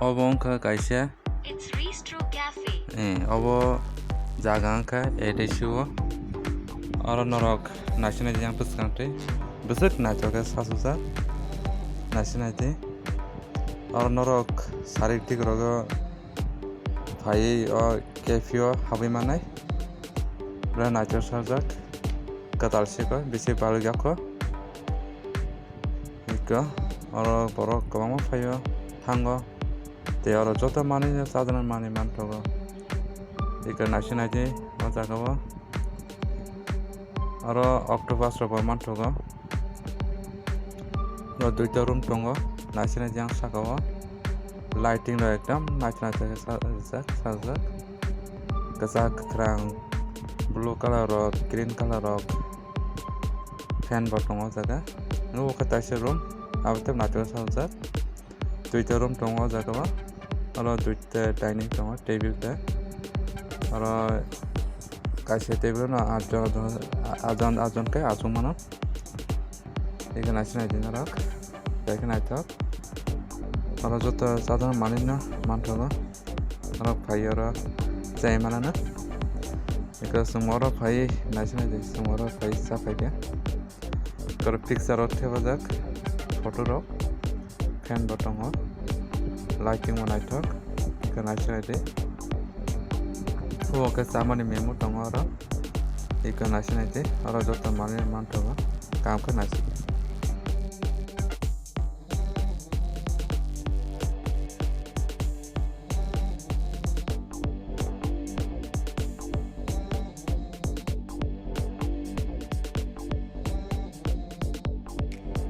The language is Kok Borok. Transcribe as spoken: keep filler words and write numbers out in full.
Obo wngkha kaisa, It's Ristro Cafe. Eh, obo jaga wngkha A D C o. Oro norok naisina yang bwskang twi bwswk naithok khe sasajak naisina twi. Oro norok sarik tik rogo phaiwi o cafe o habwi manai. Bwrwi naithok sajak, kwtal se kho, bisi balwk ya kho. Iko oro borok kwbangma phaio, thango. Tei oro joto manwi no chajaknai manwi manthogo. Iko naising naidi o jaga o. Oro octopus rok bo manthogo. Oro duita room tongo, naising naidi ang saka o. Lighting rok ekdam naithok naithok khe sa-, rijak, sajak. Kwchak, kwkhwrang, blue colour rok, green colour rok. Fan bo tongo o jaga. Nugo khe kaisa room, abo tei naithok sajak. Duita room tongo o jaga o. Oro duita dining tongo, table tei. Oro kaisa table no atjon, atjon, atjon, atjon khe achuk mano. Eko naising naidi norok. Belai khe naithok. Oro joto chajaknai manwi no manthogo. Norok phai oro chai manano. Eko chwng oro phai naising naidi, chwng oro phai cha phaikha. Oro picture rok thepajak, photo rok, fan bo tongo, lighting bo naithok, eko naising naidi. Phuo khe chamani menu tongo oro, eko naising naidi, oro joto manwi manthogo, kaham khe naising.